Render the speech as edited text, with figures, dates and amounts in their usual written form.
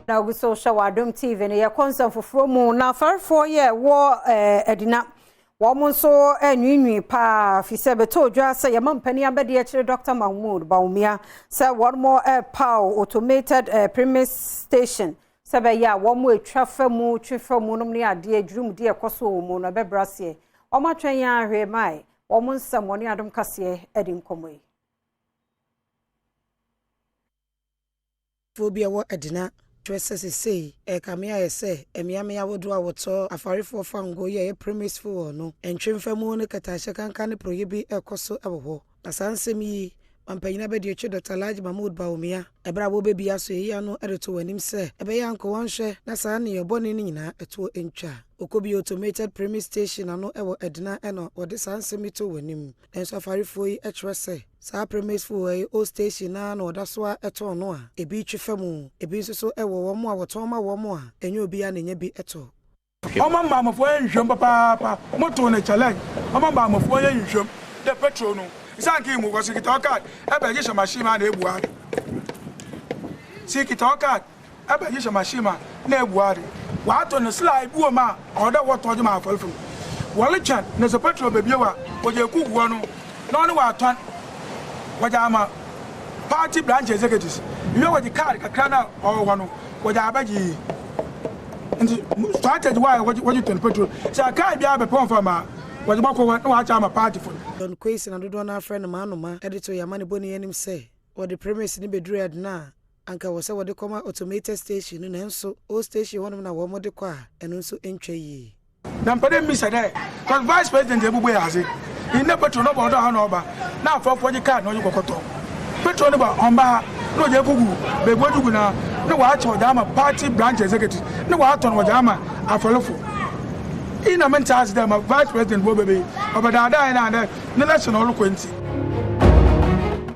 Na ogu so hwɛ wɔ Adom TV no, yɛkɔ nsɛm foforɔ mu. Na afarefoɔ yɛ wɔ Adina, wɔn nso anwiinwii paa fi sɛ bɛtɔ odwa sɛ yɛma mpanin abɛde akyire Dr. Mahmood Bawumia sɛ wɔn mo ɛrepaw automated premix station sɛ bɛyɛ a wɔn mo atwa fa mu twe fa mu nom ne adeɛ dwurumdi ɛkɔ so wɔ mu no ɛbɛbrɛ aseɛ. Wɔn atwɛn yɛn ahwɛ mae wɔn nsɛm wɔne Adom Kaseɛ ɛde nkɔmmɔ yi. Foɔ bi a ɛwɔ Adina kyerɛ sɛ sesei ɛrekame ayɛ sɛ mmeammea ahodoɔ a wɔtɔ afarefoɔ fangoo yi a ɛyɛ premix fuel no, ntwemfamu ne kɛtɛahyɛ kankan ne porɔeɛ bi rekɔ so wɔ hɔ. Na saa nsɛm yi Mampanyin Abadiakyiri Dɔkta Alhaji Mahmood Bawumia, ɛberɛ a wɔrebɛbue asoɛeɛ ano de to wɔn anim sɛ ɛbɛyɛ a anka wɔnhwɛ na saa nneyɛɛ bɔne no nyinaa ɛtoɔ ntwa. Okobi Automated Premix Station ano wɔ Adina na wɔde saa nsɛm yi too wɔn anim. Nanso afarefoɔ yi kyerɛ sɛ saa premix fuel yi old station no ara na wɔda so ara tɔn no a ebi retwe fa mu, ebi nso so wɔ wɔn a wɔtɔn ma wɔn a ɛnyɛ obiara na ɛnya bi tɔ. Ɔma mbaamɔfoɔ yɛ nhwehwɛmu papaapa, motow no challenge, ɔma mbaamɔfoɔ yɛ nhwehwɛmu dɛ petrol no nsanka mu, wɔse kitsa wo card ɛbɛ gye hyɛ machine mu a na ebu ade, se kitsa wo card ɛbɛ gye hyɛ machine mu a na ebu ade, wɔato no sla bi wɔ mu a ɔwɔ dɛ wɔtɔ dze ma afɔrfo no, wɔrotwɛn na sɛ petrol bebue a wɔdze ekugu hɔ no na ɔno wɔatɔn wɔdze ama party branch executives, iwie a wɔdze card kakra no a ɔwɔ hɔ no wɔdze abɛgye yi. Ntsi strategy wa wɔdze wɔdze tɔn petrol sɛ car biara bɛpɛ wɔmfa ma a wɔdze bɔkɔ hɔ na wɔakyɛ ama party fo no. John Quays na dodoɔ no ara frɛ no Manoma de too yɛn amanebɔni yi anim sɛ wɔde premise no bɛduruu Edna a anka ɛwɔ sɛ wɔde kɔma automated station no nanso old station hɔnom na wɔde kɔ a ɛno nso ntwa yie. Na mepɛ dɛ mibisa dɛ, cos vice president ebubue adze, ndɛ petrol no ɔba ɔdɔ ha na ɔba, na afɔrfo ɔgye card na ɔdze kɔ kɔtɔ petrol no ba ɔmmba ha na ɔdze ekogu beebi wɔdze gu no a na ɔakyɛ ɔdze ama party branch executives na ɔatɔn ɔdze ama afɔrfo. Iyi na menntse ase dɛ ma vice president wɔ baabi yi ɔbɛdaadaa hɛn anaa dɛ n'election a ɔrokɔ ntsi.